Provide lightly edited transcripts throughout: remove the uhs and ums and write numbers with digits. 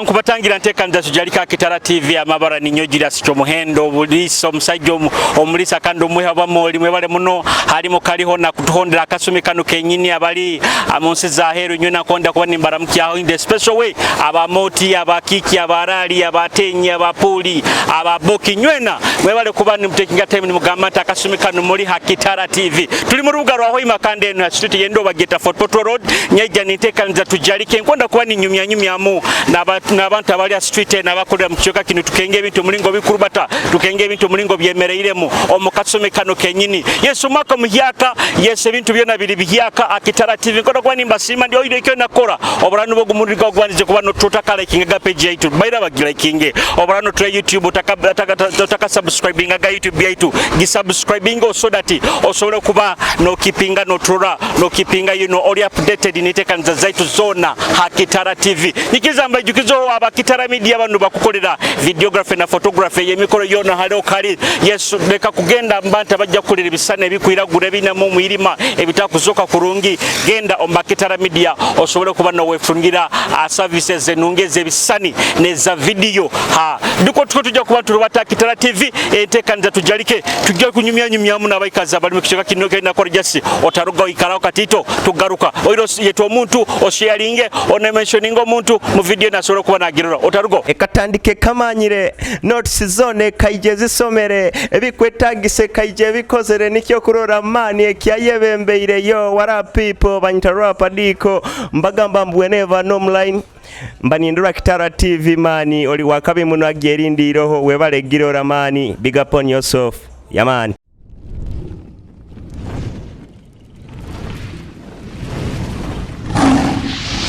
Nkubatangira nteekaniza tujalika Kitara TV amabara ninyo Julius Kyomuhendo obuliisa omusajja omuliisa kandi omwiha bamoli mwebale muno halimu kaliho na kutuhondera akasumi kanu kenyini abali mu nsi za heru nywe nakonda kuba nimbaramukyaho in the special way abamoti abakiki abarali abatenyi abapuli ababoki nywena mwebale kuba nimutekinga time nimugamba nti akasumi kanu muli ha Kitara TV tuli mu rubuga rwa Hoima kandi eno ya street yendo bageta Fort Portal Road nyaija ninteekaniza tujalike nkwenda kuba ninyumyanyumyamu n'abantu abali ha street eno abakolera mu kicweka kino tukenge ebintu omulingo bikurubata tukenge ebintu omulingo byemereiremu omu kasumi kano kenyini. Yesu omwaka omuhyaka, Yesu ebintu byona biri bihyaka. Akitara TV nkwenda kuba nimbasiima ndi oire ekyo nakora oburanu bw'ogumuriri gwagwandize kuba notutakalikingaga page yaitu baira bagilikinge oburanu tule YouTube otakasubscribingaga YouTube yaitu gisubscribinga so that osobole kuba nokipinga noturora nokipinga you know, oli updated netekaniza zaitu zona ha Kitara TV. Nyikiza mbaijukizo aba Kitara Media bano bakukolera videography na photography y'emikolo yona haliho kali Yesu leka kugenda mbanta bajja kukolera ebisana ebikwiragura ebinamu omwirima ebitakuzoka kurungi. Genda omba Kitara Media osobole kuba nowefungira services enungi ez'ebisani neza video. Ha duko tuko tujja kuba turubata Kitara TV entekaniza tujalike tujja kunyumyanyumyamu n'abaikazi abali mu kicweka kino kenda kora jasi otaruga oikaraho katito tugaruka oiro yetu omuntu osharinge onementioninga omuntu mu video nasobora kuba nagirora otarugo Ekatandike kamanyire notes zone kaije zisomere ebikwetagise kaije bikozere nikyo kurora mani ekyayebembeire. Yo, what up people, banyita Rapa Diko mbagamba mbweneva nomline mbanindura Kitara TV mani oli wakabi muno agyerindiiroho webale girora mani big up on yourself yamani.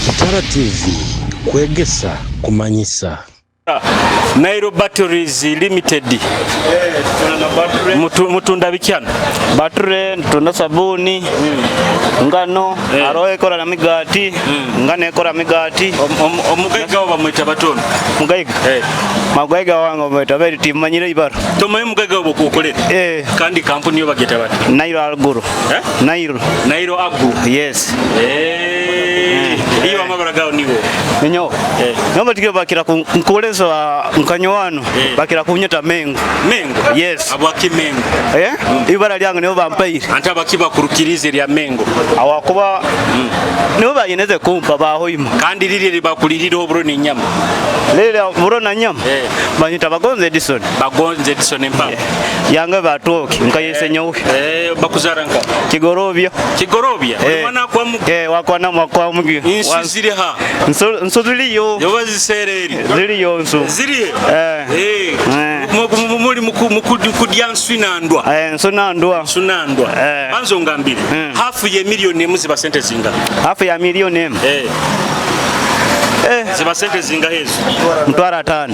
Kitara TV kwegesa kumanyisa. Nairo Batteries Limited. Mutunda bikyano Battery ntunda sabuni ngano aroho ekora na migati ngano ekora migati. Omugaiga wo bamwita batono mugaiga magaiga wange bamwita beri timanyire ibaro tomanyi mugaiga wo bokukolera kandi kampuni yo bageta bati Nairo Agro. Eh? Nairo. Nairo Agro. Yes. Iyo amabara gawo niwo ninyo nomba tikyo bakira nkuleso nkanyo wano bakira kunyeta mengo. Mengo? Yes. Abwaki mengo? Ibara lyange nibo bampaire. Ante abaki bakurukirize lya mengo? Awakuba nibo bayineze kumpa bahoima. Kandi lirye libakulirira oburo ni nyama. Lirye oburo na nyama. Banyita Bagonze Edison. Bagonze Edison empa. Yange batoki nkayese nyowe. Bakuzara nka Kigorobya. Kigorobya? Mwana kwa mu Wakwa na mwakwa mugi. Insu ziri ha. Nsu ziriyo. Yoba zisereri. Ziriyo nsu. Ziriye? Muri mukudya nsu nandwa. Nsu nandwa. Nsu nandwa. Banzo ngambire. Hafu ye milioni emu ziba sente zinga. Hafu ya milioni emu. Ziba sente zinga hezo. Mtwara 5.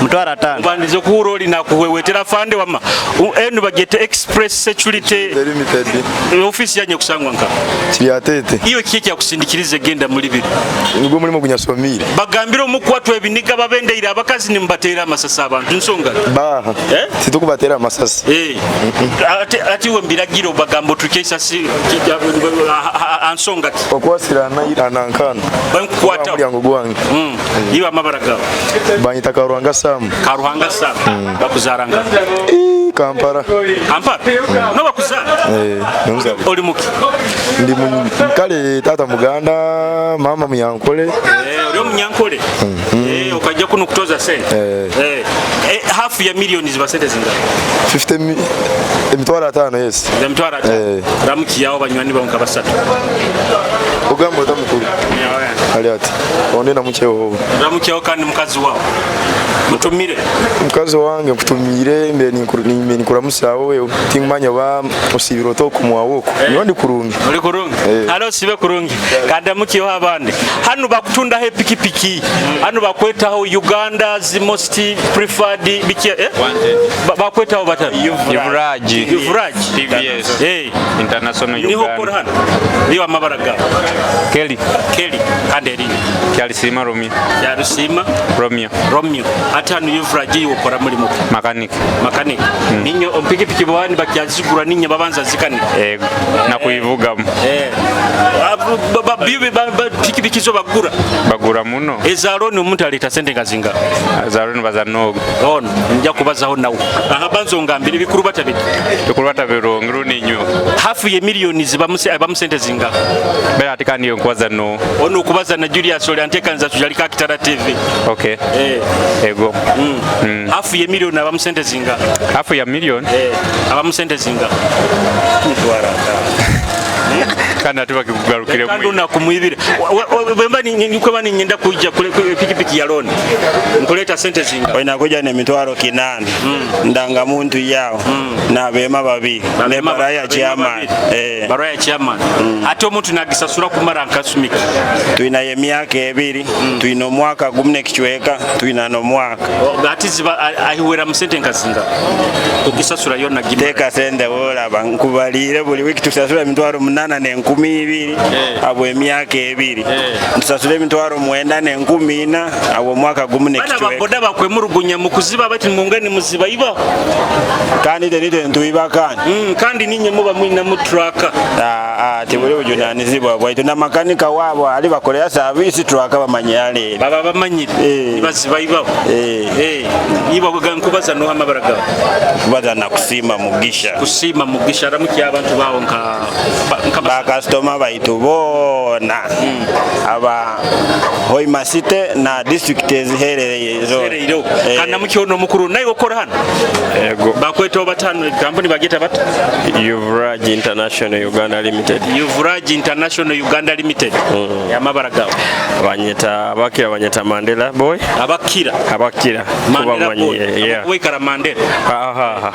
Mtwara 5. Mbandize kuhura oli nakuhwewetera fande wama. Enu bagete Express Security Limited. Office yanye kusangwa nka. Kiryatete. Iyo kiki kyakusindikirize genda muri biro. Nibwo mulimo gunyasomire. Bagambira omukwatwa ebiniga babendeire abakazi nimbatera amasasi abantu nsonga. Baha. Situkubatera amasasi. Ati we mbiragiro bagambo tukesa si ansonga ki. Okwasirana anankana. Bankukwata. Mulyango gwange. Iwe amabara gawe. Banyita Karuhanga Sam. Karuhanga Sam. Bakuzaranga. Kampala. Kampala? No bakuzara. Nunza. Oli muki? Ndi kale tata Muganda, mama Munyankole. Oli Munyankole. Ukajja kuno kutoza sente. Hafu ya milioni ziba sente zingapi? 50 emitwaro 5, yes. Emitwaro 5. Ramuki yao banywani bawe nkabasatu. Ogamba otamukulu. Ali ati onde na muke wowe. Ramuki yao kandi mukazi wawe. Mutumire. Mukazi wange nkutumire mbe nikuramusa wowe tingmanya ba osibiro to kumwawoko. Niyo ndi kurungi. Uri kurungi. Halo sibe kurungi. Kandi mukiyo abandi. Hano bakutunda he pikipiki. Hano bakwetaho Uganda's most preferred Wanted biki eh? Bakwetaho batano Yuvraj. Yuvraj TVS. Eh. International Niho Uganda. okora hano niyo amabara gawe. Kelly. Kelly kandi erinnya Kyalisima Romeo. Kyarusiima Romeo. Romeo. Ate hano Yuvraj okora mulimu ki? Makanika. Makanika. Ninyo ompikipiki bwani bakyazigura ninyo babanza zikanika. Ego. Nakuivugamu. Eh. Pikipiki zo bagura. Bagura muno. Eza loan omuntu aleeta sente nga zinga. Za loan baza nogo. Ono nja kubazaho nawe. Aha banzo ngambire bikuru batabiri. Bikuru batabirungi runinyo. Hafu ye miliyoni zibamu sente zinga. Bera ati kandi nkubaza no. Ono okubaza na Julius oli antekanza tujalika Kitara TV. Okay. Eh. Ego. Hafu ye miliyoni abamu sente zinga. Hafu ya miliyoni? Eh. Abamu sente zinga. Mutwara. Kandi ate bakikugarukiremu. Kandi onakumwibira. Bwemba nikweba ninyenda kujja pikipiki ya loan. Nkuleeta sente zinga. Olina kujja n'emitwaro 800. Ndangamuntu yawo. N'abeema babiri. Ne barua ya chairman. Eh. Barua ya chairman. Ate omuntu nagisasula kumara nkasumika. Tulina emyaka 2, tulina omwaka gumu n'ekicweka, tulina n'omwaka. Ate ziba ahiwera mu sente nkazinga. Kugisasula yonna gimara. Teeka sente bw'olaba nkubaliire buli wiiki tusasula emitwaro 8 n'enkumi 2 abo emyaka 2. Tusasula emitwaro 9 n'enkumi 4 abo omwaka gumu Bana n'ekicweka. baboda bakwemurugunya mu kuziba bati mungeni muziba iba. Kandi tenite ntuiba kandi. Kandi ninye muba mwina mu truck. Tibuli bujunanizibwa bwaitu na makanika waabo ali bakolera service truck bamanye ale. Baba bamanyire. Baziba iba. Iba nkubaza no amabara gawe. Kubaza na kusiima Mugisha. Kusiima Mugisha aramukiye abantu bawo nka bakasitoma baitu boona aba Hoima City na district eziherereye zona. Eziherereyo. Kandi namukiye ono omukuru naye okora hano? Ego. Bakwetaho batano kampuni bageta bata? Yuvraj International Uganda Limited. Yuvraj International Uganda Limited. Amabara gawe. Banyeta abakira banyeta Mandela boy. Abakira. Abakira. Mandela boy. Yeah. Wekara Mandela. Ha ha.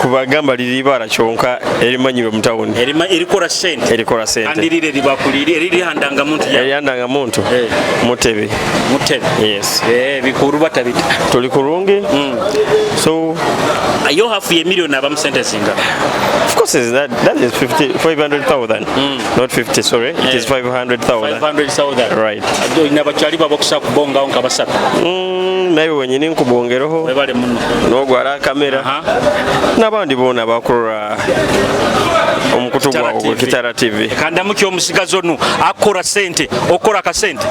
Kubagamba liri ibara kyonka erimanyirwe mu town. Erikora sente. Erikora sente. Kandi rire ribakuliri eriri handanga muntu ya. Eri handanga muntu. Mutebe. Mutebe. Yes. Bikuru batabita. Tuli kurungi. So ayo hafu ye million abamu sente zinga. Of course is that is 500,000. Not 50, sorry. It is 500,000. 500,000. Right. Ina bakyali babokusa kubongaho nka basatu. Nawe wenyini nkubongereho. Webale muno. Nogwara kamera. N'abandi bona bakurora omukutu gwawe Kitara TV. Kandamuki omusigazi ono akora sente, okora akasente.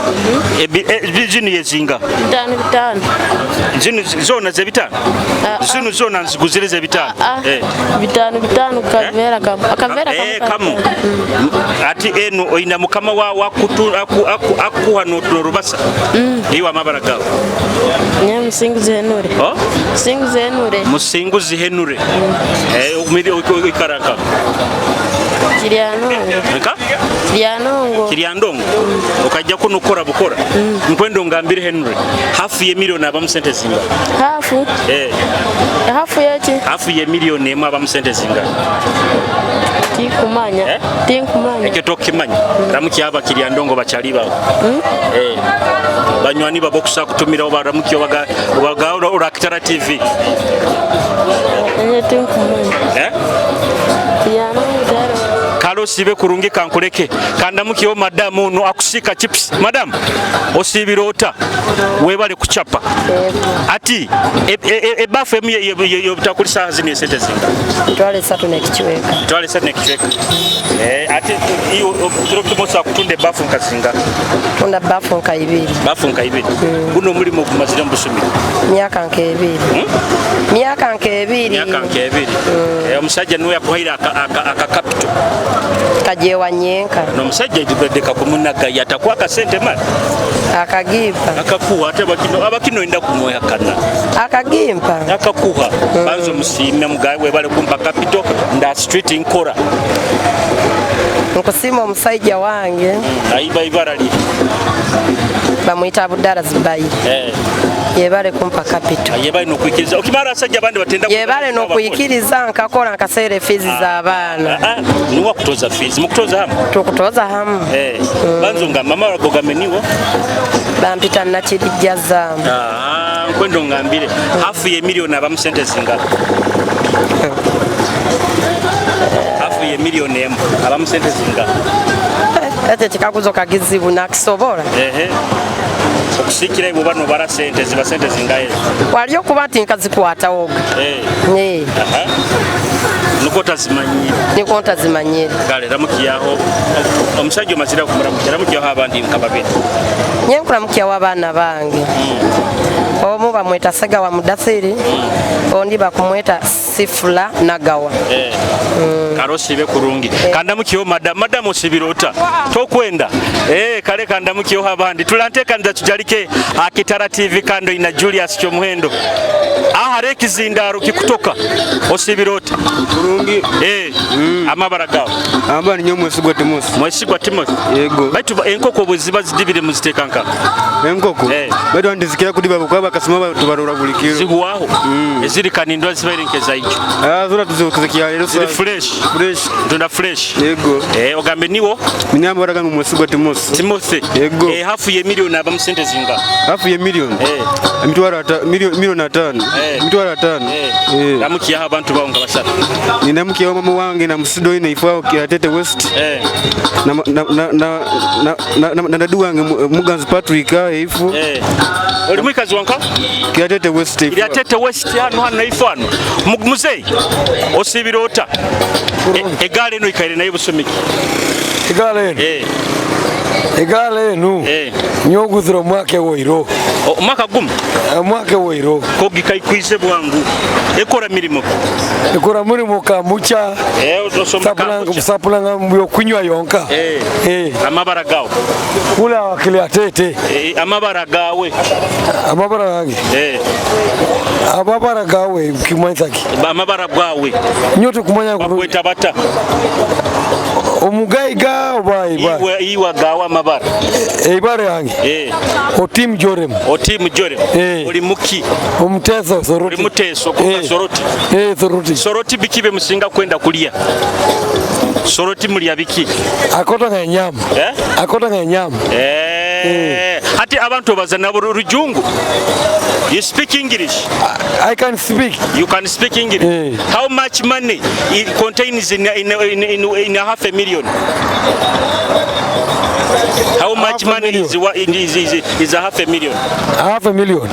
Zino yezinga. 5 5. Zino zona ze 5. Zino zona nziguzire ze 5. 5 5 kavera kamu. Akavera kamu. Kamu. Ati eno oyina mukama wa akuha n'orubasa. Iwe amabara gawe. Nye Musinguzi Henure. Oh? Musinguzi Henure. Musinguzi Henure. Oikaranga. Kiryanongo. Nka? Kiryanongo. Kiryandongo. Okajja kuno kora bukora. Nkwendo ngambire Henry. Hafu ye milioni abamu sente zinga. Hafu? Hafu yeki? Hafu ye milioni emu abamu sente zinga. Tinkumanya. Tinkumanya. Ekyo tokimanya. Ramuki aba Kiryandongo bakyali bawo. Banywani babo kusa kutumira oba ramuki obaga obaga Kitara TV. Tinkumanya. Kiryanongo daro. Kale osiibe kurungi kankuleke kandamukiyo madamu ono akusika chips. Madamu osiibira ota webale kuchapa ati ebafu emu yobutakuli saaha zino esente zinga Mitwalo 3 n'ekicweka. Mitwalo 3 n'ekicweka. Ate iyo kiro kimu osobola kutunda ebafu nkazinga? Tunda bafu nka 2. Bafu nka 2. Guno omulimu ogumazire mu busumiro? Myaka nka 2. Myaka nka 2. Myaka nka 2. Omusajja niwe yakuhaire aka capital. Kajewa nyenka. N'omusajja ejibedde kumunaga yatakuwa akasente mali. Akagimpa. Akakuha ate abakino enda kumwehakana. Akagimpa. Akakuha. Banzo musiime mugawe webale kumpa capital nda street nkora. Nkusima omusajja wange. Ayiba ibara li. Bamuyita Abudala Zibayi. Yebale kumpa capital. Yebale nokwikiriza. Okimara asajja abandi batenda Yebale nokwikiriza nkakora nkaseera fees z'abaana. Niwa kutoza fees. Mukutoza hamu? Tukutoza hamu. Banzo nga mama wagogameniwo. Bampita Nakirijja Zaamu. Kankwenda ongambire, hafu ye miliyoni abamu sente zingana? Hafu ye miliyoni emu abamu sente zingana? Ekyo ekikaguzo kagizibu nakisobora. Ehe, okusikira iwe bano bara sente ziba sente zingahe ezo? Wali okuba nti nkazikwatawoga. Eh. Aha. Nuko tazimanyire. Niko ntazimanyire. Kale ramukiyaho omusajja omazire kumuramukya, ramukiyaho abandi nka babiri. Nye nkuramukyaho abaana bange. Omu bamweta Segawa Mudathiri, ondi bakumweta Sifula Nagawa. Kale osiibe kurungi. Kandamukiyeho madamu. Madamu osibire ota? Tokwenda? Kale kandamukiyeho abandi. Tulanteekaniza tujalike Akitara TV kando ina Julius Kyomuhendo. Aha ekizindaro kikutoka. Osibire ota? Kurungi. Amabara gawe? Amba ninyo Mwesigwa Timothy. Mwesigwa Timothy. Yego. Baitu enkoko bwe ziba zidibire muziteeka nka? Enkoko? Baitu ndizikira kudiba kuba bakasoma tubarora buli kiro. Ziguwaho. Eziri kanindwa zibaire nk'ezaijo. Zora tuzikia rero. Ziri fresh. Fresh. Ntunda fresh. Yego. Ogambe niwo? Minyamba baraga Mwesigwa Timothy. Timothy. Yego. Hafu ye milioni abamu sente zinga? Hafu ye milioni? Emitwaro milioni atano. Emitwaro atano. Ramukiyaho abantu bawo nga basatu. Ninamukiyaho mama wange na musido ine ifao Kiatete West. Na dadu wange Muganzi Patrick ifu. Oli mwikazi wanka? Kiatete West ifu. Kiatete West hano hano ifu hano. Muzei osibira ota? Egale eno ikaire nayo busumiki. Egale eno. Egale eno. Nyoguzira omwaka ewoiro. Omwaka gumu? Omwaka ewoiro. Kogikaikwize bwangu. Ekora mirimo? Ekora mirimo kamucha. Sapulanga mbyo kunywa yonka. Amabara gawe. Kula wakili atete. Amabara gawe. Amabara gange. Amabara gawe kimanyisaki. Amabara gawe. Nyote kumanya bakweta bata. Omugaiga oba iba. Iwa gawa amabara. Ibara yange. Otim Jorem. Otim Jorem. Oli muki. Omuteso Soroti. Oli muteso kuka Soroti. Soroti. Soroti bikibe musinga kwenda kulia. Soroti mulya biki? Akota nga nyama. Akota nga nyama. Ati abantu bazana rujungu. You speak English? I can speak. You can speak English. How much money it contains in a half a million? How much money is a half a million? Half a million.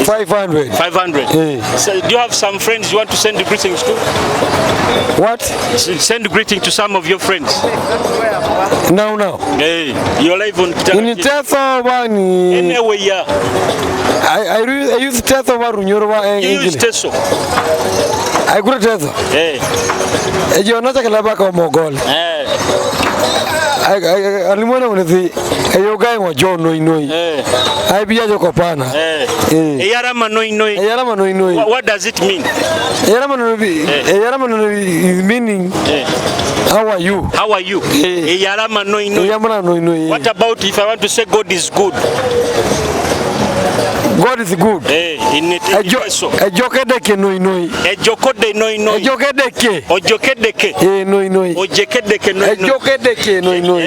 500. 500. So do you have some friends you want to send greetings to? What? Send greeting to some of your friends. Now, now. Hey, you're live on Kitara. In Teso bani. Anyway, yeah. I use Teso wa Runyoro wa English. You use Teso. I go to Teso. Hey. Ejo nacha kalaba kwa Mogol. Alimwona unezi eyogai wa John noi noi. Ai joko pana. Eyarama noi noi. Eyarama noi noi. What does it mean? Eyarama noi. Eyarama noi is meaning. How are you? How are you? Eyarama noi noi. Eyarama noi noi. What about if I want to say God is good? God is good. In Teso. Ejokedeke noi noi. Ejokode noi noi. Ejokedeke. Ojokedeke. Noi noi. Ojekedeke noi noi. Ejokedeke noi noi.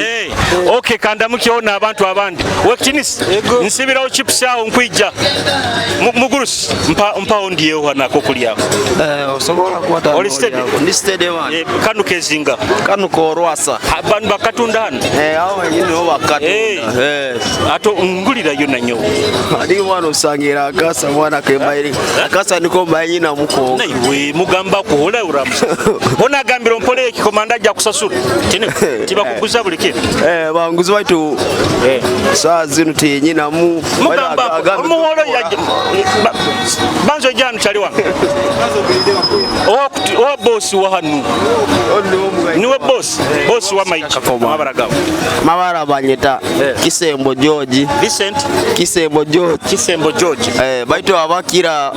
Okay, kandamukiona abantu abandi. Wekinis. Nsibirawo chips awo nkwija. Mugurusi mpa ondiyeho hanako kulyako. Osobola kwata. Oli steady. Ndi steady man. Kanu kezinga. Kanu korwasa. Abantu bakatunda hano. Awo wenyini bo bakatunda. Ato ngulira yo nanyo. Ndi mwana osangira akasa mwana kembaire. Akasa niko mbaye na muko. Naiwe mugamba kuhola uramusa. Bona agambira ompole ekikomanda ajja kusasula. Kine tibakuguza buli kintu. Banguzi baitu. Saa zino tinyina mu. Mugamba omuholo ya banzo janu chali wange. Owa boss wa hanu. Niwe boss. Boss wa Mike. Mabara gawo. Mabara banyeta. Kisembo George. Vincent. Kisembo George. Kisembo George. Baitu abakira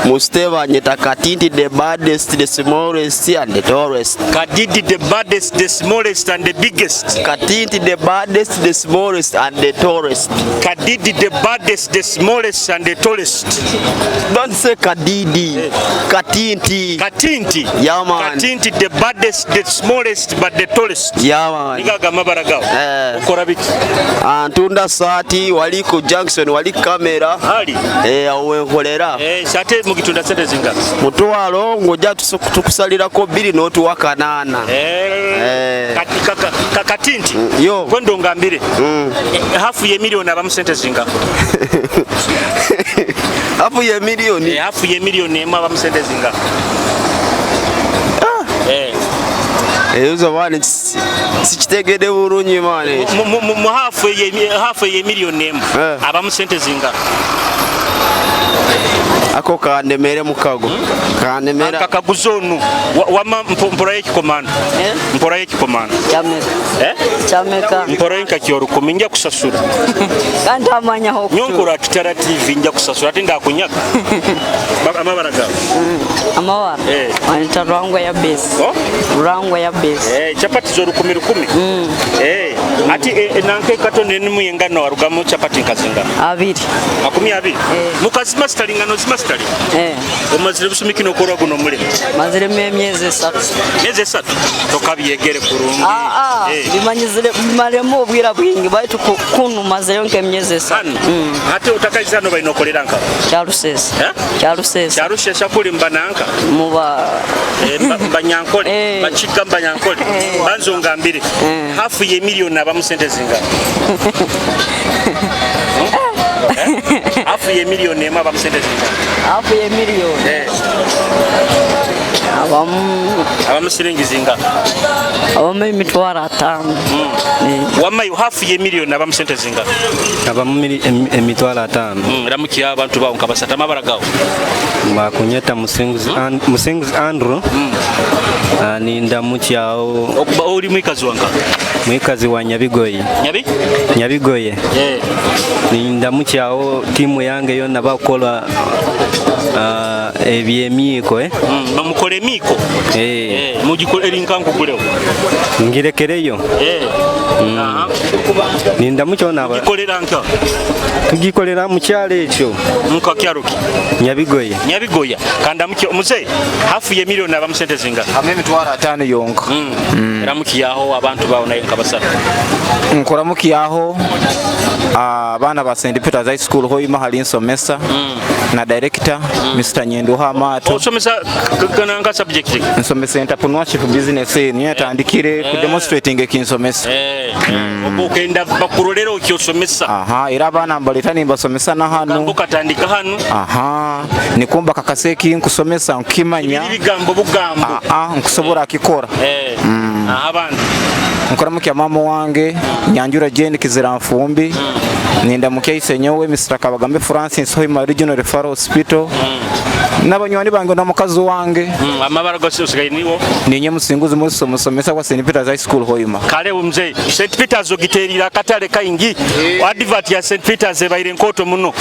musteba nyeta Katiti the baddest, the smallest and the tallest. Kadidi the baddest, the smallest and the biggest. Katiti the baddest, the smallest and the tallest. Kadidi the baddest, the smallest and the tallest. Don't say Kadidi. Katinti. Katinti. Yeah man. Katinti the baddest, the smallest but the tallest. Yeah man. Igaga mabara gawo. Okora biki? Antunda sati waliko junction wali kamera. Hali. Eh, awo wenkolera. Eh, ate mugitunda sente zinga? Mutwalo ng'ojja tukusalirako bbiri n'otuwa kanaana. Eh. Kati nti Yo. Kwendo ngambire. Hafu ye milioni abamu sente zinga? Hafu ye milioni. Eh, hafu ye milioni emu abamu sente zinga? Eh. Ezo maani sikitegedde bulungi maani. Mu hafu ye milioni emu abamu sente zinga? Ako kandemere mukago. Kandemera. Kakaguzo onu wama mpora y'ekikomando. Mpora y'ekikomando. Chameka. Eh? Chameka. Mpora y'enka nja kusasura. Kandi amanya ho. Nyonkora Kitara TV nja kusasura ate ndakunyaka. Amabara gawe. Amabara. Eh. Anita Rwangwa ya base. Oh? Rwangwa ya base. Eh, chapati zo 10 10. Eh, ati nanke katone enimu yengano warugamu chapati nkazinga. Abiri. 20. Mukazi mastering ano mastering. Eh. Omazire busumiki nokorwa guno mulimu. Maziremu emyezi 3. Myezi 3. Tokabyegere kurungi. Ah ah. Bimanyizire bimaremu obwira bwingi baitu kunu mazeyo nk'emyezi 3. Ate utakaiza no bainokolera nka. Kyarusesa. Eh? Kyarusesa. Kyarusesa kuli mbananka. Muba Banyankole, bachiga mbanyankole. Banzo ngambire. Hafu ye milioni abamu sente zinga. Hafu ye milioni emu abamu sente zinga. Hafu ye milioni. Abamu siringi zinga. Abamu emitwaro 5. Wamayo hafu ye milioni abamu sente zinga. Abamu emitwaro 5. Ramukiya abantu bawo nkabasata amabara gawo. Bakunyeta Musinguzi Andrew. Nindamukyao. Oli mwikazi wanka? Mwikazi wa Nyabigoye. Nyabi? Nyabigoye. Nindamukyao timu yange yonna bakola ebyemiiko. Bamukora emiiko? Mugikora erinka nkugulewo. Ngirekereyo. Nindamukyao naba. Mugikolera nka? Tugikolera mu kyalo ekyo. Nka kyalo ki? Nyabigoye. Nyabigoya. Kandamukyo muze hafu ye milioni abamu sente zinga. Hamwe emitwaro 5 yonka. Ramukiyaho abantu bawo naye nkabasata. Nkoramukiyaho abaana ba St. Peter's High School hoima hali nsomesa na director Mr. Nyenduha Amato. Osomesa kananga subject? Nsomesa entrepreneurship business niyo yatandikire ku demonstrating ekinsomesa. Okenda bakurolera okyosomesa. Aha, era abaana mbaleta nimbasomesa na hano. Katandika hano. Aha, nikumba kakaseki nkusomesa nkimanya. Ibigambo bugambo. Aha, nkusobora akikora. Abandi. Nkoramukia mama wange Nyanjura Jane Kizira Nfumbi. Nindamukia isenyowe Mr. Kabagambe Francis Hoima Regional Referral Hospital. N'abanywani bange na mukazi wange. Amabara gose usigaye niwo. Ninye Musinguzi Musa musomesa kwa St. Peter's High School Hoima. Kale mzee St. Peter's ogiterira akatale kaingi. Advert ya St. Peter's ebaire nkoto muno.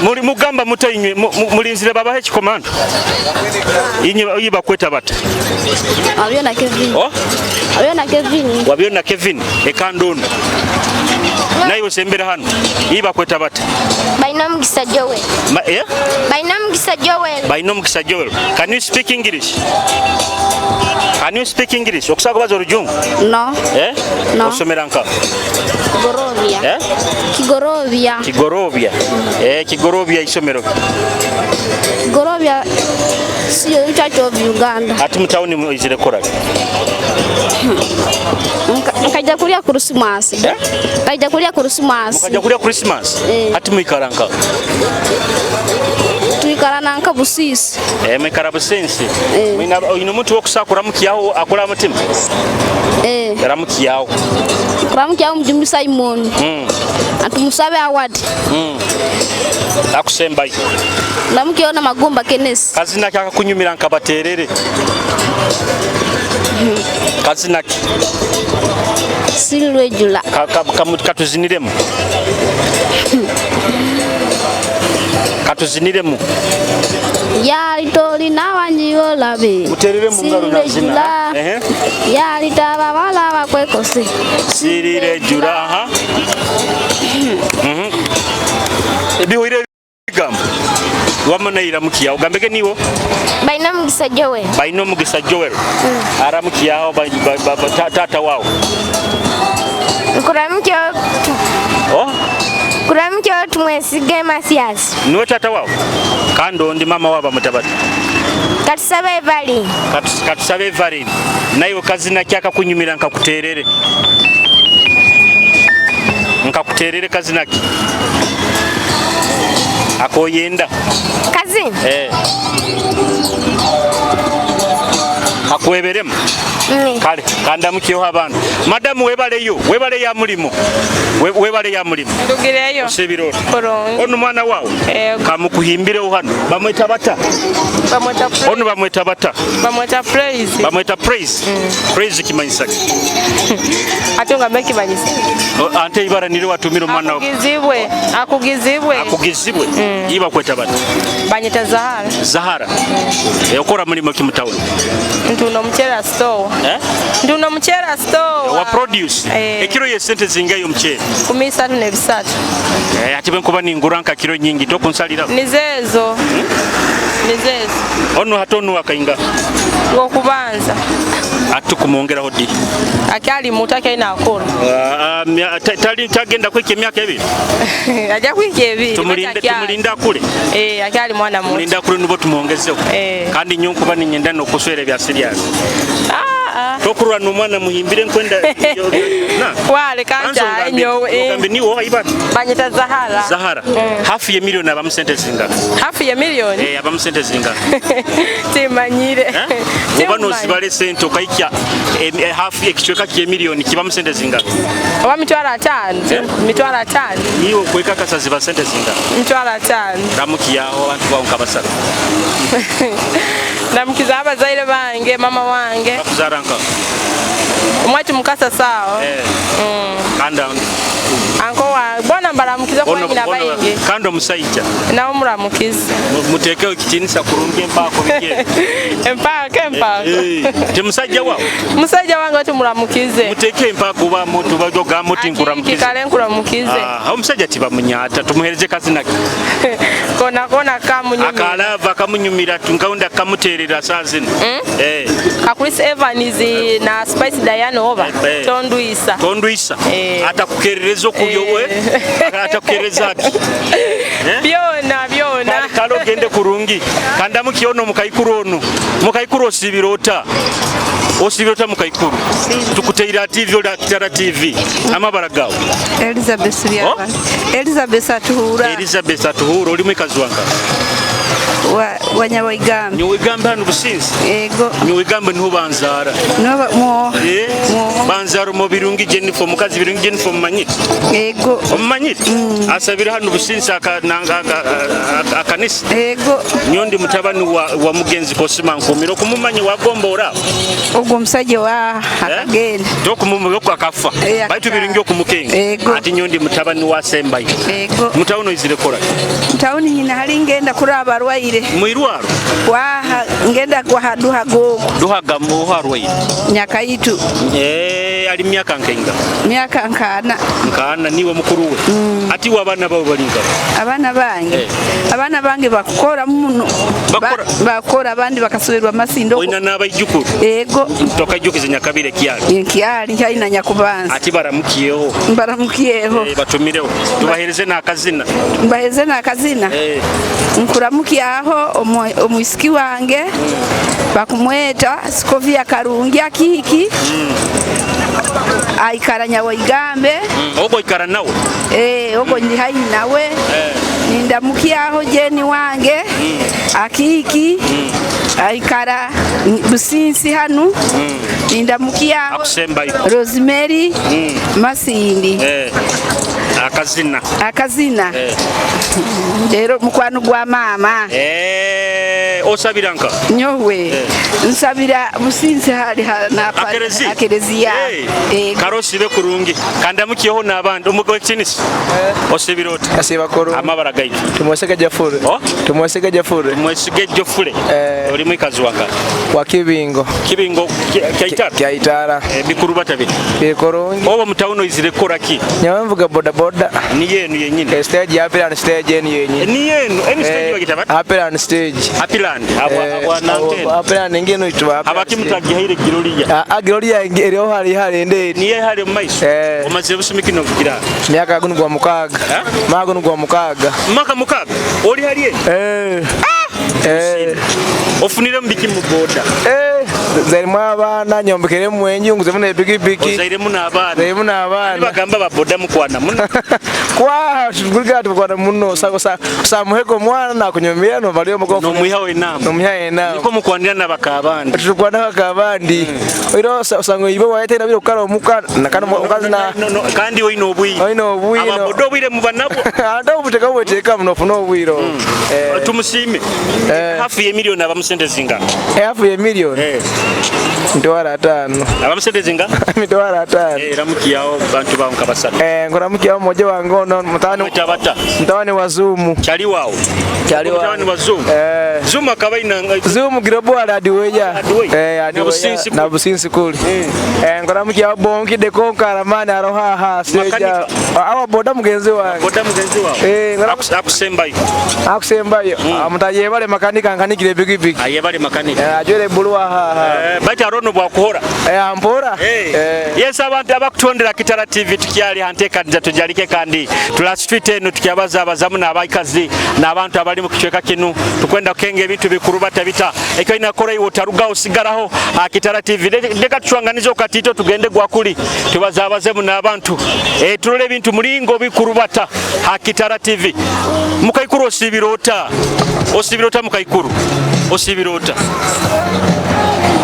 Muri mugamba mutainywe mulinzire babahe kikomando. Inye yiba kweta bata. Wabyona Kevin. Oh? Wabyona Kevin. Wabyona Kevin ekandono. Naye osembera hano. Yiba kweta bata. Baina Mugisa Joel. Baina Mugisa Joel. Baina Mugisa Joel. Can you speak English? Can you speak English? Okusaga bazo olujungu? No. Eh? No. Osomera nka? Kigorovia. Eh? Kigorovia. Kigorovia. Eh, Kigorovia isomero. Kigorovia siyo Church of Uganda. Ati mutawuni muizire kora. Nkaja kulya Christmas. Eh? Nkaja kulya Christmas. Mukaja kulya Christmas. Ati muikara nka? Tuikara nanka Busisi. Eh, muikara Busisi. Mwina oyino muntu wokusakura mukiyaho akora mutima. Eh. Ramukiyaho. Ramukiyaho mjumbi Simon. Atumusabe award. Akusembayo. Ndamukiona Magumba Kenneth. Kazina kyakakunyumira nkabaterere. Kazina ki? Silwejula. Katuziniremu. Katuziniremu. Yali tolina wangi olabe. Muterere mu ngalo nazina. Ehe. Yali tababala bakwekose. Silwejula. Aha. Ebihoire bigambo. Wamanaira mukiya ogambege niwo. Baina Mugisa Joel. Baina Mugisa Joel. Aramukiyaho tata wao. Nkuramukya. Oh? Kuramukya Tumwesige Mathias. Niwe tata wawe? Kandi ondi mama wawe bamweta bata? Katusabe Evelyn. Katusabe Evelyn. Naiwe kazina ki akakunyumira nkakuterere? Nkakuterere kazina ki? Akoyenda? Kazina? Eh. Kakweberemu? Kale kandamukiyeho abantu. Madamu webaleyo, webale ya mulimo. Webale ya mulimo. Ndugireyo. Osibira oti? Kurungi. Ono mwana wawe? Kamukuhimbireho hano. Bamweta bata? Bamweta Praise. Ono bamweta bata? Bamweta Praise. Bamweta Praise. Praise kimanyisa ki? Ate nga mekimanyisa. Ante ibara nire watumira omwana wawe. Akugizibwe. Akugizibwe. Akugizibwe. Iba kweta bata? Banyeta Zahara. Zahara. Okora mulimo ki mu town? Ntunda omuceera store. Eh? Ntunda omuceera store. Wa produce. Ekiro ye sente zingayo omuceere? 33. Ate bwe nkuba ningura nka kiro nyingi tokunsalira. Nizeezo. Nizeezo. Ono hata ono akainga. Lwokubanza. Atukumwongeraho ddi? Akyali muto akyalina akula. Tali tagenda kwika emyaka ebiri. Ajja kwika ebiri. Tumulinde akule. Akyali mwana muto. Tumulinde akule nubo tumwongezeho. Kandi nyo nkuba ninyenda nokuswera ebya serious. Tokurwa n'omwana muhimbire nkwenda Wale kanja nyowe. Ogambe niwe oha ibara? Banyeta Zahara. Zahara. Hafu ye milioni abamu sente zingana. Hafu ye milioni? Abamu sente zingana. Timanyire. Oba nozibale sente okaikya hafu ekicweka kye milioni kibamu sente zingana. Oba 500. 500. Niwe okwekakasa ziba sente zingana. 500. Ramukiyaho abantu bawo nkabasatu. Ndamukiza abazaire bange, mama wange. Bakuzara nka? Omwaki mukasa sawa. Kandi Anko wa bona mbaramukiza kwa nyina bayingi. Kandi omusajja. Nawe muramukiza. Mutekeho ekitinisa kurungi empaako bigere. Empaako empaako. Temusajja wawe? Musajja wange tumuramukize. Muteeke empaako oba mutu bagamba oti nkuramukize. Kale nkuramukize. Omusajja tibamunyata tumuhereze kazina ke. Kona kona kamunyumira. Akalava kamunyumira nkawunda kamuterera saa zino. Chris Evans na Spice Diana oba Tondwisa. Tondwisa. Atakukerereza okulyo we. Atakukerereza ati. Byona byona. Kale ogende kurungi. Kandamukiye ono mukaikuru ono. Mukaikuru osibira ota? Osibira ota mukaikuru? Tukuteira TV ola Kitara TV. Amabara gawe. Elizabeth Byabali. Elizabeth Atuhura. Elizabeth Atuhura oli mwikazi wange. Wanyawaigambe. Nyawigambe hano Businzi? Ego. Nyawigambe niho banzara. Niho mwo. Banzara mu Birungi Jennifer, omukazi Birungi Jennifer omumanyire? Ego. Omumanyire? Asabira hano Businzi akanisa? Ego. Nyondi mutabani wa mugenzi Kosima Nkumiro okumumanya wagombora. Ogwo omusajja wa akagenda. Tokumumuyoko akafa. Baitu Birungi okumukenga. Ati nyondi mutabani wa Sembayo. Ego. Mutawuno izire kora. Mutawuni nyina hali ngenda kuraba arwaire. Mwirwaro? Waha ngenda kwa duha gogo. Duha gamu harwaire. Nyakaitu. Ali myaka nkenga. Myaka nkana. Nkana niwe mukuru we. Ati wabana bawe balinga. Abana bange. Abana bange bakora muno. Bakora abandi bakasubirwa masindo. Oina n'abaijukuru. Ego. Tokajukiza Nyakabire kyali. Kyali kyali na Nyakubanza. Ati baramukiyeho. Baramukiyeho. Batumireho. Tubahereze n'akazina. Mbahereze n'akazina. Nkuramukiyaho omwisiki wange. Bakumweta Sikovia Karungi akiki. Aikara Nyawigambe. Ogo ikara nawe? Ogo ndi hai nawe. Nindamukiyaho jeni wange. Akiki. Aikara Businsi hanu. Nindamukiyaho Akusembayo. Rosemary Masindi. Akazina. Akazina. Rero mukwano gwa mama. Osabira nka? Nyowe. Nsabira Businsi hali na akereziya. Karosi be kurungi. Kandamukiyeho n'abandi omugabo kinisi. Osibira oti? Asiba koro. Amabara gaitu. Tumwesige Jafure. Tumwesige Jafure. Tumwesige Jofure. Oli mwikazi wanga. Wa Kibingo. Kibingo kyaitara. Kyaitara. Bikuru batabiri. Bikurungi. Oba mutawuno izire kora ki? Nyawe mvuga boda boda. Boda. Niyo enu yenyini. Stage ya Happyland stage enu yenyini. Niyo enu, enu stage bagita bati? Happyland stage. Happyland. Abwa nantene. Happyland ngeno itwa. Abakimutagihaire Girolia. Ah, Girolia eriho hari hari nderi. Niye hari mu maiso. Omaze busumi kino kugira. Myaka guno gwa mukaaga. Mwaka guno gwa mukaaga. Mwaka mukaaga. Oli hari enu? Eh. Ah! Ofunire mu biki mu boda? Zairimu abaana nyombekeremu enju nguzemu n'epikipiki. Ozairemu n'abaana. Zairemu n'abaana. Bagamba ba boda mukwana muno. Kwa tukuliga tukwana muno samuheko omwana nakunyumira novaliyo omukofu. Nomwihaho enamba. Nomwihaho enamba. Niko mukwanira n'abakabandi. Tukwana bakabandi. Oiro osanga ibo wayetera biro kukara omuka nakano omukazi na kandi oine obwire. Oine obwire. Ababoda obwire muba nabwo. Ate obuteka bweteka muno ofuna obwire. Tumusiime. Hafu ye miliyoni abamu sente zinga. Hafu ye miliyoni. Mitwaro 5. Abamu sente zinga? Mitwaro 5. Ramukiyawo bantu bawo nka basatu. Nkuramukiyawo mmoja wange ono mutawani Tabata. Mutawani wa Zoom. Kyali waawo. Kyali waawo. Mutawani wa Zoom. Zoom akaba ina Zoom girobo ala adiweja. Na businsi Na businsi kuli. Nkuramukiyawo bonki de konkara mani aroha ha stage. Awa boda mugenzi wange. Boda mugenzi wawe. Akusembayo. Akusembayo. Mutayebale makanika nkanikire pikipiki. Ayebale makanika. Ajwere bulwa ha ha. Bati arono bwakuhora. Ampora. Yes, abantu abakutondera Kitara TV tukyali hanteekaniza tujalike kandi tula street eno tukyabaza abazamu n'abaikazi n'abantu abali mu kicweka kinu tukwenda kukenga ebintu bikuru batabita ekyo inakora iwo taruga osigaraho Kitara TV leka tucwanganize okatito tugende gwakuli tubazabazemu n'abantu tulole ebintu mulingo bikuru bata Kitara TV. Mukaikuru osibirota osibirota mukaikuru osibirota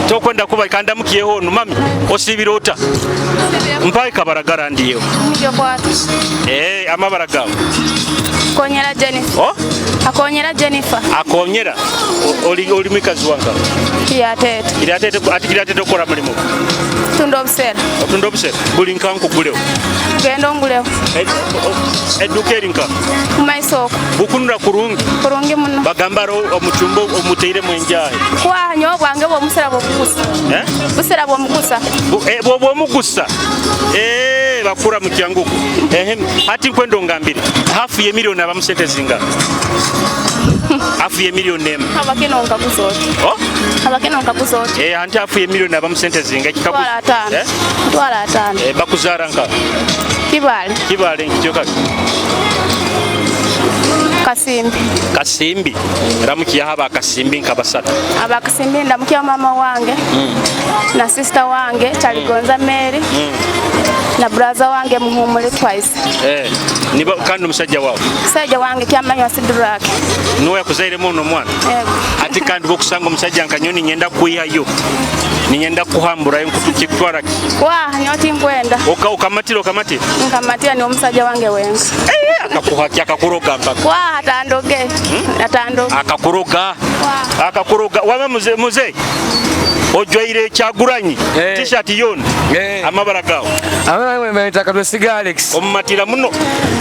tokwenda kuba kanda mukiyeho ono mami osibirota mpaye kabaragara ndiyo amabara gawe Akonyera Jennifer. Oh? Akonyera Jennifer. Akonyera oli mwikazi wanga Kiatete. Kiatete ati kiatete okora mulimo. Tunda obusera. Otunda obusera buli nka nkugulewo. Genda ongulewo. Edduka eri nka? Mumaiso okwo. Bukunura kurungi. Kurungi muno. Bagamba ro omuchumbo omuteire mwenjahe. Kwa nyowe bwange bw'omusera bw'omugusa. Busera bw'omugusa. Bw'omugusa. Bakura mu kyanguku. Ati nkwendo ngambire. Hafu ye miliyoni abamu sente zinga. Hafu ye miliyoni emu. Abakino nkaguza oti. Oh? Abakino nkaguza oti. Anti hafu ye miliyoni abamu sente zinga. Mitwaro 5. Mitwaro 5. Bakuzaara nka? Kibale. Kibale nkityo kaki? Kasimbi. Kasimbi. Ramukiya haba Kasimbi nka basatu. Aba Kasimbi ndamukiya mama wange. Na sister wange Chaligonza Mary. Na brother wange Muhumuli twice. Niba kandi omusajja wawe? Musajja wange kyamanywa Sidrake. Nuwe yakuzairemu ono omwana? Yego. Ati kandi bokusanga omusajja nkanyoni nyenda kwihayo. Ninyenda kuhamburayo nkutwara ki? Wa nyoti nkwenda. Ukamatira ukamatira? Nkamatira ni omusajja wange wenga. Akakuhaki akakuroga mpaka. Wa atandoge. Atandoge. Akakuroga. Akakuroga. Wama muze. Ojwaire Kyagulanyi. T-shirt yoni. Amabara gawo. Amabara gawo katwesiga Alex. Omumatira muno.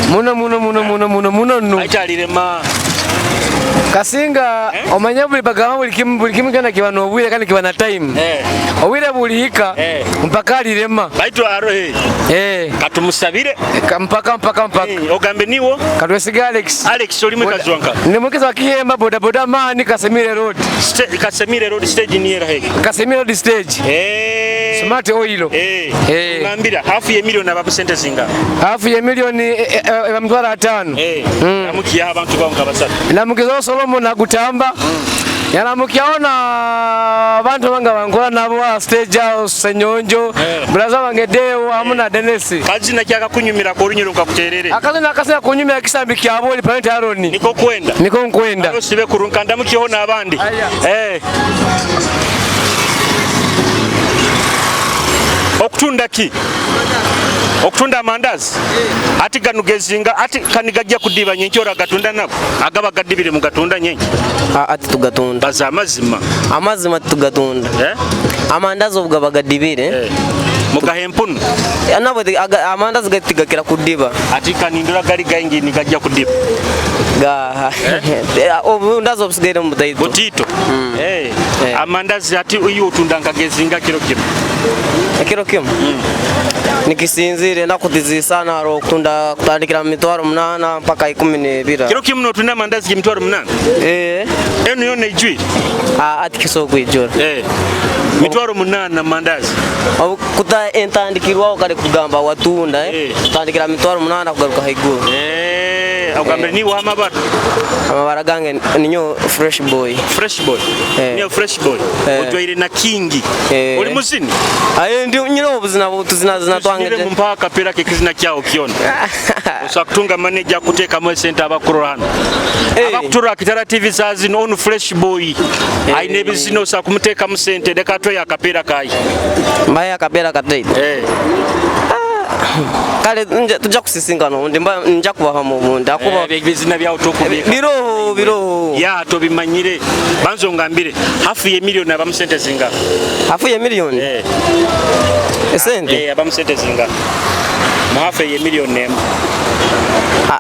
Muno muno muno muno muno muno nno. Aitalirema. Kasinga omanya buli bagamba buli kimu kyona kiba n'obwire kandi kiba na time. Obwire bulihika mpaka alirema. Baitu arohe. Katumusabire. Mpaka mpaka mpaka. Ogambe niwo? Katwesiga Alex. Alex oli mwikazi wanka? Ndi mwikazi wa Kihemba boda boda mani Kasemire Road. Kasemire Road stage ni era heki. Kasemire Road stage. Smart oil. Ngambira hafu ye miliyoni abamu sente zinga. Hafu ye miliyoni emitwaro 5. Namukiya abantu bawo nka basatu. Namukiza Solomon Agutamba. Yanamukiaona abantu banga bankola nabo wa stage house Senyonjo. Braza wange Deo hamu na Dennis. Kazina kyaka kunyumira ko runyiro nkakuterere. Akazina akasina kunyumira kisambi kya boli Planet Aaron. Niko kwenda. Niko nkwenda. Osibe kurunka ndamukiona abandi. Okutunda ki? Okutunda amandazi? Ati gano gezinga ati kanigajja kudiba nyenki ora gatunda nako agaba gadibire mu gatunda nyenki. Ati tugatunda. Baza amazima. Amazima tugatunda. Amandazi obugaba gadibire. Mugahempunu. Nabo amandazi gatigakira kudiba. Ati kanindura gari gaingi nigajja kudiba. Ga. Obundazi obusigaire mu butaito. Butito. Amandazi ati uyu otunda nkagezinga kiro kimu. Kiro kimu? Nikisinzire enaku tizisana, haro okutunda kutandikira mu mitwaro 8 mpaka 12. Kiro kimu notunda amandazi g'emitwaro 8? Eh. Enu yona ijwire? Ati kisobola kwijura. Eh. Mitwaro 8 mandazi. Kuta entandikirwaho kale kugamba watunda eh. Kutandikira mitwaro 8 kugaruka haiguru. Eh, ogambire niwe amabara. Amabara gange ninyo fresh boy. Fresh boy. Niyo fresh boy. Ojwaire na kingi. Oli muzini? Aye ndi nyine obuzina tuzina zina twange. Nyine mpaka kapera kekizina kyawo kyona. Osobola kutunga manager akuteekamu esente abakurora hano. Abakuturora Kitara TV saa zino onu fresh boy. Aine ebizina osobola kumuteekamu sente leka atweyo akapeera kayi. Mbaye akapeera kataito. Eh. Kale tujja kusisinkana obundi nja kubahamu obundi akuba ebizina byawo tokubika. Biroho biroho. Ya tobimanyire. Banzo ngambire hafu ye milioni abamu sente zinga. Hafu ye milioni? Eh. Esente? Eh, abamu sente zinga. Mu hafu ye milioni emu.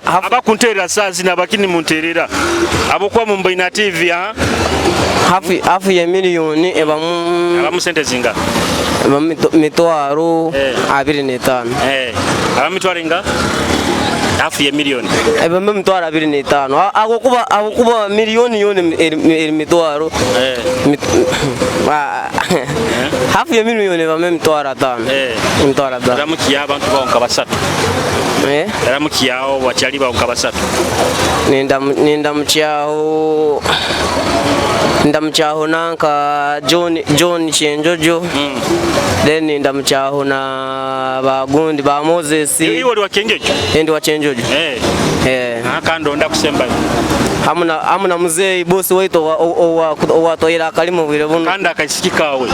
Abakunterera saa zino abakini munterera. Abokuba mu Mboina TV ha? Hafu ye milioni ebamu abamu sente zinga. Ebamu mitwaro 25. Eh. Abamu mitwaro inga? Hafu ye milioni. Ebamu mitwaro 25. Agokuba milioni yona eri mitwaro. Eh. Hafu ye milioni ebamu emitwaro 5. Eh. Emitwaro 5. Ramukiya abantu bawo nka basatu. Eh? Ramukiyawo bakyali bawo nka basatu. Ninda mukyaho nanka John Kyenjojo. Then ninda mukyaho na bagundi ba Moses. Iwe oli wa Kyenjojo? Ndi wa Kyenjojo. Eh. Eh. Kando ndakusembayo. Hamuna muzeeyi bosi waitu owatoyera akalimu bwire buno. Kandi akaisiki kawe.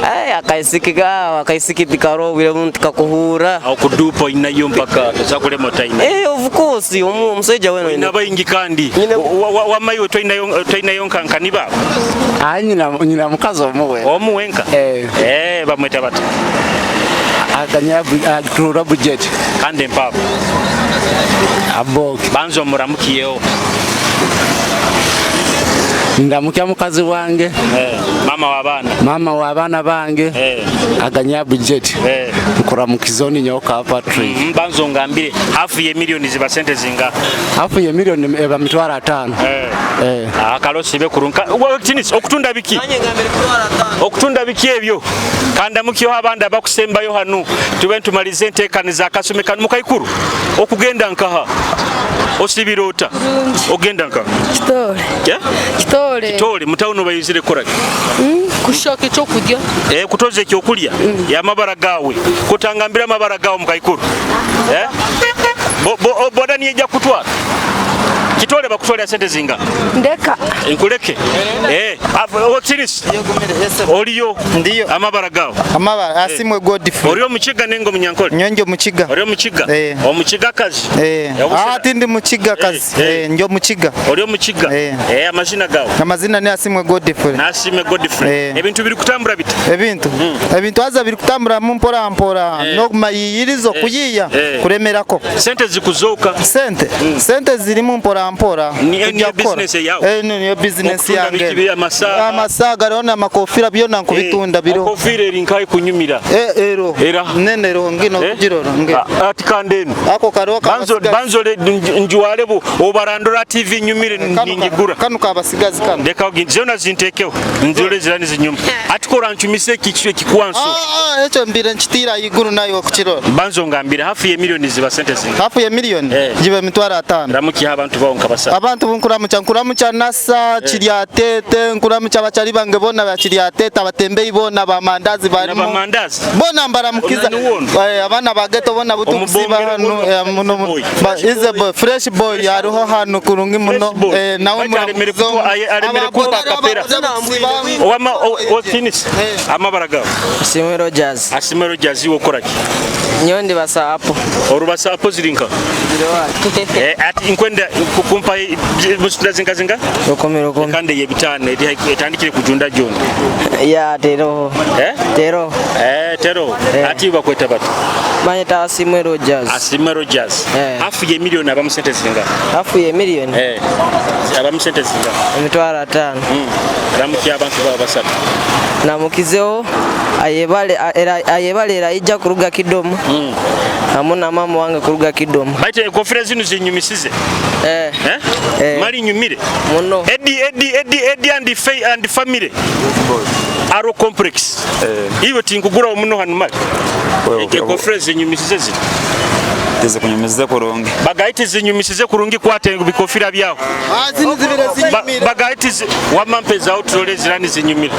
Eh, akaisiki kawe, akaisiki tikaro bwire buno tikakuhura. Aho kudupa inayo mpaka tozakulema otaina. Eh, of course, omusajja weno. Oyina baingi kandi. Wamayiwe toinayo nkankani baabo. Ah, nyina mukazi omuwe. Omuwenka? Eh. Eh, bamweta bata. Aganya atura budget. Kandi mpapo. Aboki. Banzo muramukiyeho. Ndamukya mukazi wange. Eh, mama w'abaana. Mama w'abaana bange. Eh. Aganya budget. Eh. Nkuramukizoni nyoka Patrick. Banzo ngambire hafu ye milioni ziba sente zinga. Hafu ye milioni eba mitwaro 5. Eh. Eh. Akalosi be kurunka. Tinis okutunda biki? Okutunda biki ebyo? Kandamukiyo abandi abakusembayo hano tube ntumalize enteekaniza akasome kano mukaikuru. Okugenda nkaha. Osibirota. Ogenda nkaha. Kitole. Yeah? Kitole. Kitole mutawuno bayizire kora. Kushaka ekyokurya. Eh, kutoza ekyokulya. Ya mabara gawe. Kutangambira amabara gawe mukaikuru. Eh? Boda niyeja kutwara. Kitole bakutwalira sente zinga. Ndeka. Nkuleke. Eh, Otiris. Oliyo. Ndiyo. Amabara gawe. Amabara asimwe Godfrey. Oliyo mukiga nengo munyankole. Nyonjo mukiga. Oliyo mukiga. Eh. Omukiga kazi. Eh. Ati ndi mukiga kazi. Eh, njo mukiga. Oliyo mukiga. Eh, amazina gawe. Amazina ni asimwe Godfrey. Nasimwe Godfrey. Ebintu biri kutambura bita. Ebintu. Ebintu aza biri kutambura mu mpora mpora. No mayiyirizo kuyiya kuremerako. Sente zikuzoka. Sente. Sente zirimu mpora mpora. Niyo business yawe. Eh, niyo business Okutunda yange. biki amasaga. Amasaga rero n'amakofira byona nkubitunda biro. Akofira eri nkaye kunyumira. Eh, ero. Era. Nene ro ngino kugirora nge. Ati kandenu. Ako kariho Banzo banzo le njuwale bu obarandura TV nyumire ningigura. Kano kabasigazi kano. Ndeka zona zintekeho. Nzure zirani zinyuma. Ati ko ranchumise kichwe kikwanso. Ah, echo mbire nchitira iguru nayo kukirora. Banzo ngambira hafi ye milioni ziba sente zinga. Hafu ya miliyoni jibe mitwaro 5. Ramukiha abantu bawo nkabasa. Abantu bunkuramucha nkuramucha nasa kiryatete nkuramucha abachali bange bona bakiryatete abatembeyi bona bamandazi barimo Abamandazi bona mbaramukiza abaana bageto bona butukusiba hano muno ize boy fresh boy hariho hano kurungi muno nawe muramukiza aremere kuba akapera. Wama otinis amabara gawe. Asimwe Rogers. Asimwe Rogers iwe ukora ki? Nyowe ndi basa apo. Orubasa apo zirinka? Eh, ati nkwenda kukumpa musitunda zinga zinga? Rukumi rukumi. Kandi ye bitane etandikire kujunda junda. Ya tero. Eh? Tero. Eh, tero. Ati bakweta bati. Banyeta Asimwe Rogers. Asimwe Rogers. Hafu ye milioni abamu sente zinga. Hafu ye milioni? Eh. Abamu sente zinga. Emitwaro 5. Ramukiya abantu babo basatu. Namukizeho Ayebale ayebale Eraija kuruga Kidomu hamu na mama wange kuruga Kidomu. Baitu enkofira zinu zinyumisize. Eh. Eh? Mali nyumire. Muno. Eddie Eddie Eddie Eddie and Faye and family. Aro complex. Iwe tinkugura muno hanu mali. Enkofira zinyumisize zino. Tizikunyumize kurungi. Bagaiti zinyumisize kurungi kwate bikofira byaho. Zino zibire zinyumire. Bagaiti wamampe za utrole zirani zinyumire.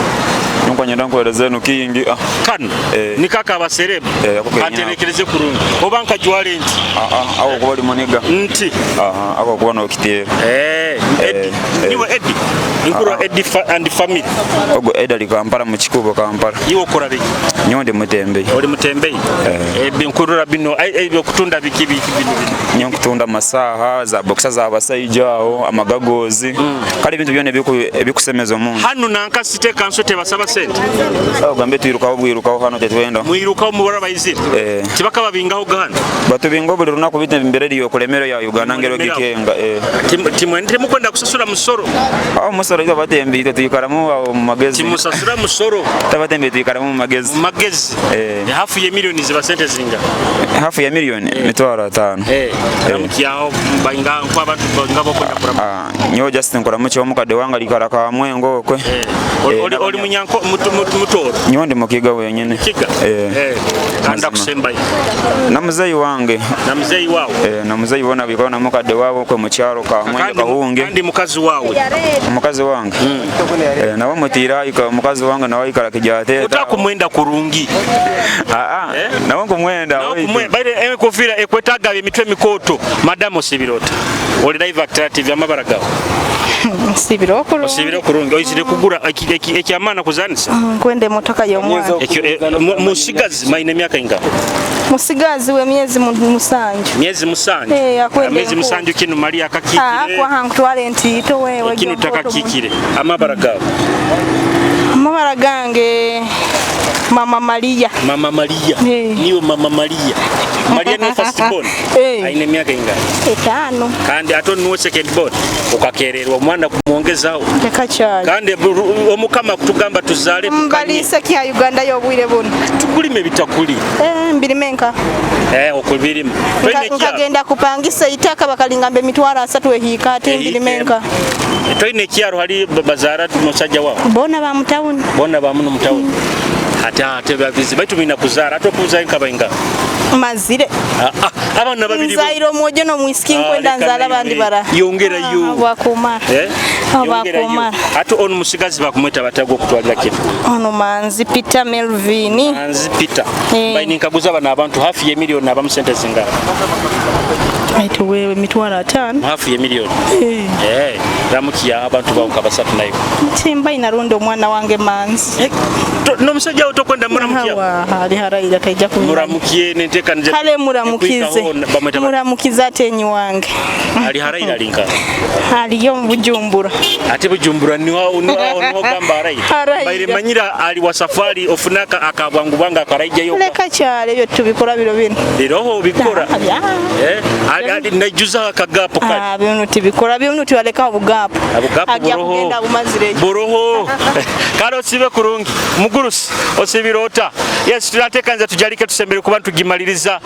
Nkwanyenda nkuhereza enu kingi. Kano nikaka abaserebu. Kanterekereze kurungi. Oba nkajwale nti. Ako kuba oli muniga. Nti. Ako kuba nokiteera. Eddie. Niwe Eddie. Nkuru Eddie and family. Ogwo Eddie ali Kampala mu kikubo Kampala. Iwe okora biki? Nyowe ndi mutembeyi. Oli mutembeyi? Nkurura bino okutunda biki biki bino bino. Nyowe nkutunda amasaha za boxer z'abasaija aho amagagozi kale ebintu byona ebikusemeza omuntu. Hanu nanka site kanso tebasaba sente. Ogambe twirukaho bwirukaho hano tetwenda. Mwirukaho mubara bayizire. Tibakababingaho gahano. Batubinga buli lunaku bitu embere eriyo okulemero ya Uganda ngero gikenga. Timukwenda kusasura musoro. Aho musoro itwe abatembeyi itwe twikaramu aho mu magezi. Timusasura musoro. Itwe abatembeyi twikaramu mu magezi. Mu magezi. Hafu ya milioni ziba sente zinga. Hafu ya milioni 50,000. Ramukyaho bainga nko abantu ngabo kwenda kurama. Nyowe Justin nkoramukiho omukadde wange alikara Kamwengo okwe. Oli munyanko mutoro. Nyowe ndi mukiga wenyine. Kiga. Kanda kusembayo. Na muzeyi wange. Na muzeyi wawe. Na muzeyi bona bikora na mukadde wabo kwe mu kyaro Kamwengo Kahunge. Kandi mukazi wawe. Omukazi wange. Nawe mutiira omukazi wange nawe aikara kijateta. Utakumwenda kurungi. Nawe nkumwenda. Baire enkofira ekwetaga emitwe mikoto. Madamu Osibirota. Oli live active amabara gawe. Nsibira okurungi. Osibira okurungi. Oizire kugura ekyamaana kuzanisa. Nkwenda emotoka y'omwana. Musigazi maine emyaka ingana? Musigazi w'emyezi 7. Myezi 7. Akwenda Myezi 7 kinu Maria akakikire. Akwaha nkutwale ntiito wewe. Kinu takakikire. Amabara gawe. Amabara gange Mama Maria. Mama Maria. Niwe Mama Maria. Maria ni first born. Aine myaka ingana? 5. Kandi ato nuwe second born. Ukakererwa omwana kumwongezaho. Leka kyali. Kandi omukama kutugamba tuzaale tukanye. Mbalise kya Uganda y'obwire buno. Tukulime bitakuli. Mbirime nka. Okubirima. Nkagenda kupangisa itaka bakalingamba 30,000 ehiika ate mbirime nka. Toine ekyaro hali bazaara musajja wawe. Bona ba mutawuni. Bona ba muno mutawuni. Ate ate babizi baitu mina kuzara ate okuzayo nkabainga. Mazire. Abana babiri. Nzaire omwojo n'omwisiki nkwenda nzara abandi bara. Yongera yo. Bakumara. Yongera yo. Ate ono musigazi bakumweta batagwa okutwalira kino. Ono Manzi Peter Melvin. Manzi Peter. Baini nkaguza bana abantu hafi ya milioni abamu sente zingana. Aitu wewe 50,000. Hafi ya milioni. Ramukiya abantu bawo kabasatu nayo. Timba inaronda omwana wange Manzi. N'omusajja wo tokwenda muramukiya. Ali haraira taija kumenya. Muramukiye nenteekaniza. Kale muramukize. Muramukize atenyi wange. Ali haraira alinka. Aliyo mu Bujumbura. Ate Bujumbura niho niho gamba haraira. Baire manyira ali wa safari ofunaka akabwangu bwanga akaraijayo. Leka kyale ebyo tubikora biro bino. Biroho bikora. Ali najuza akagapo kali. Bino tubikora bino tubaleka obugapo. Obugapo buroho. Agenda bumazire. Buroho. Kale osibe kurungi. Mugurusi osibirota. Yes tunatekanza tujalike tusembere kuba tugimaliriza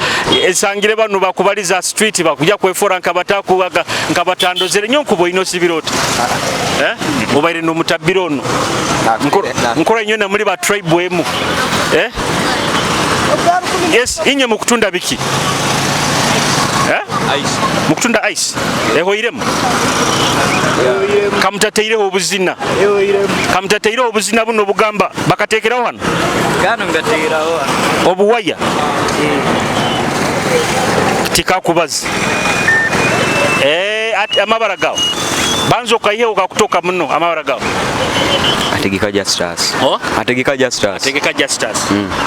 esangire bano bakubaliza street bakuja kwefora nkabataku nkabatandozere nyo nkubo ino osibirota. Obaire no mutabiro ono. Nkora nyo na muri ba tribe emu. Yes inye mukutunda biki? Ice. Mukutunda ice. Ehoiremu. Kamutateireho obuzina. Kamutateireho obuzina buno bugamba bakatekeraho hano. Kano ngateeraho hano. Obuwaya. Tikakubaza. Amabara gawo. Banzo kaihe ukakutoka muno amabara gawo. Ategeka Justus. Ategeka Justus. Ategeka Justus.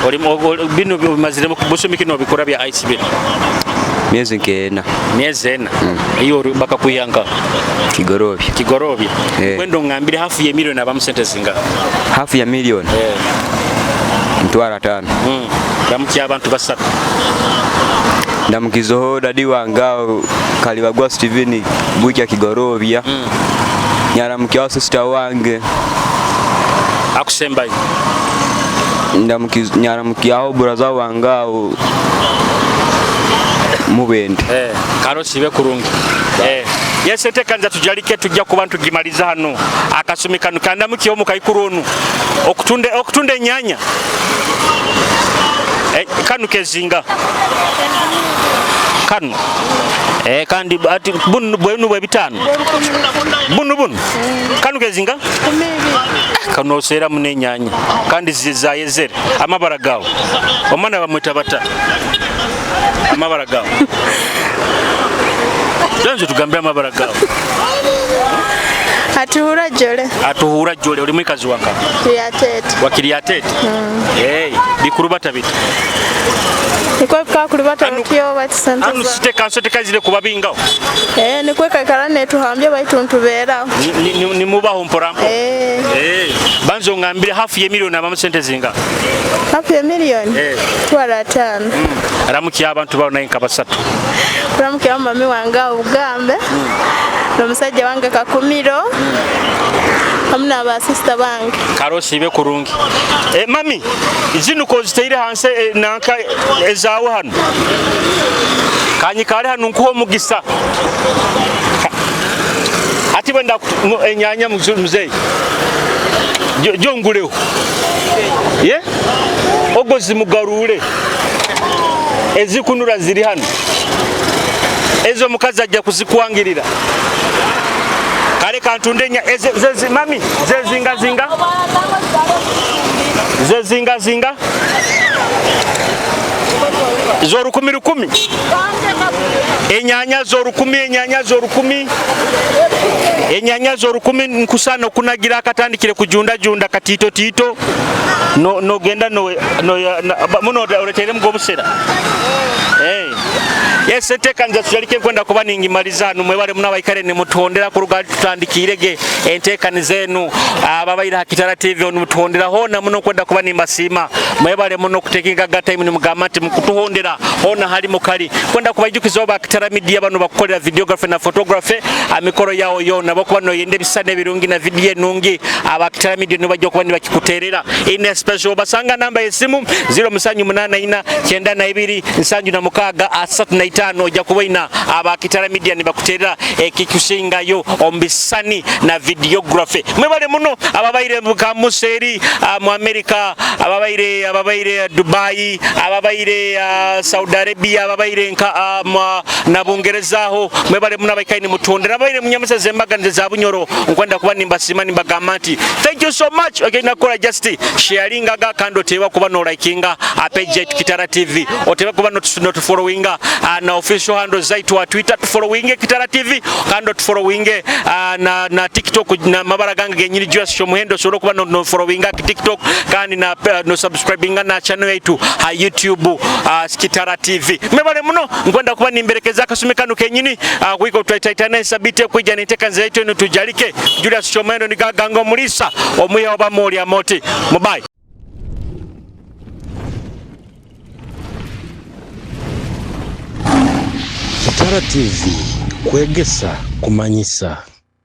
Oli bino bimazire busumi kino bikora bya ice bino. Miezi nkena. Miezi 4. Iyo bakakuyanga. Kigorobya. Kigorobya. Kwendo ngambire hafu ya milioni abamu sente zinga. Hafu ya milioni. 50,000. Ndamukiya abantu basatu. Ndamukizoho dadi wangao Kalibagwa Steven Bwikya Kigorobya. Nyaramukiya sister wange. Akusembayo. Nyaramukyaho buraza wange aho mubende. Karosibe kurungi. Yes, enteekaniza tujalike, tujja kuba ntugimaliza hano akasumi kano. Kandamukiho mukaikuru onu okutunda enyanya. Kanu kezinga kanu, kandi ati bunu bwenu bwe bitano bunu bunu kanu kezinga kano osera munenyanya kandi zizayezere amabara gawo omwana bamwita bata amabara gawo Janzo tugambira amabara gawo. Atuhura jole. Atuhura jole uri mwikazi wanka. Kiriatete. Wa Kiriatete. Hey, bikuru bata bita. Nikwe kakulubata mukyo batisanta. Anu site kanso tekazire kubabingaho. Nikwe kakarane tuhambye baitu ntubeera. Ni mubaho mpora mpo. Banzo ngambire hafu ye milioni abamu sente zinga. Hafu ya milioni? Twara 5. Ramuki abantu bawo naye nkabasatu. Ramuki mami wange ugambe. N'omusajja wange Kakumiro. Hamwe ba sister bange. Karosi ibe kurungi. Mami, zino koziteire hanse nanka ezawe hano. Kanyi kale hano nkuho mugisa. Ati benda enyanya muzei. Jonguleho. Ye? Ogozi mugarure. Ezikunura ziri hano. Ezo mukazi ajja kuzikwangirira. Kale kantunde nya zezi mami zezinga zinga. Zezinga zinga. Zo rukumi rukumi. Enyanya zo rukumi, enyanya zo rukumi. Enyanya zo rukumi nkusana okunagira akatandikire kujunda junda katito tito. No no genda no no muno oletere mugobusera. Yes, enteekaniza tujalike nkwenda kuba ningimaliza hano mwebale muno abaikare nimutuhondera kuruga tutandikirege enteekaniza enu ababaire ha Kitara TV onu mutuhondera hona muno nkwenda kuba nimbasiima mwebale muno kutekinga ga time nimugamba nti mukutuhondera hona hali mukali kwenda kubaijukiza oba Kitara Media bano bakukolera videography na photography amikoro yao yona bakuba noyenda ebisana ebirungi na video enungi aba Kitara Media nibajja kuba nibakikuterera in special basanga namba y'essimu 0784 92 76 35 ojja kubaina aba Kitara Media nibakuterera ekikusingayo ombisani na videography. Mwebale muno ababaire mu Kamuseri mu America, ababaire Dubai, ababaire Saudi Arabia, ababaire nka na Bungereza aho mwebale muno abaikaini mutondera ababaire munyamasa zembaganize za Bunyoro nkwenda kuba nimbasima nimbagamba nti thank you so much. Okay, nakola just sharinga ga kando tewa kuba no likinga page yetu Kitara TV, otewa kuba no followinga na official handle zaitu wa Twitter tufollowinge Kitara TV kando tufollowinge na TikTok na mabara gange genyini Julius Kyomuhendo osobola kuba no followinga TikTok kandi na no subscribinga na channel yetu ha YouTube Kitara TV. Mwebale muno nkwenda kuba nimberekeza akasumi kano kenyini kuiko twaitaitana sabite kwijja niteka nze yetu eno tujalike Julius Kyomuhendo nigaganga omulisa omuya oba moli amoti mubai. Kitara TV kwegesa kumanyisa.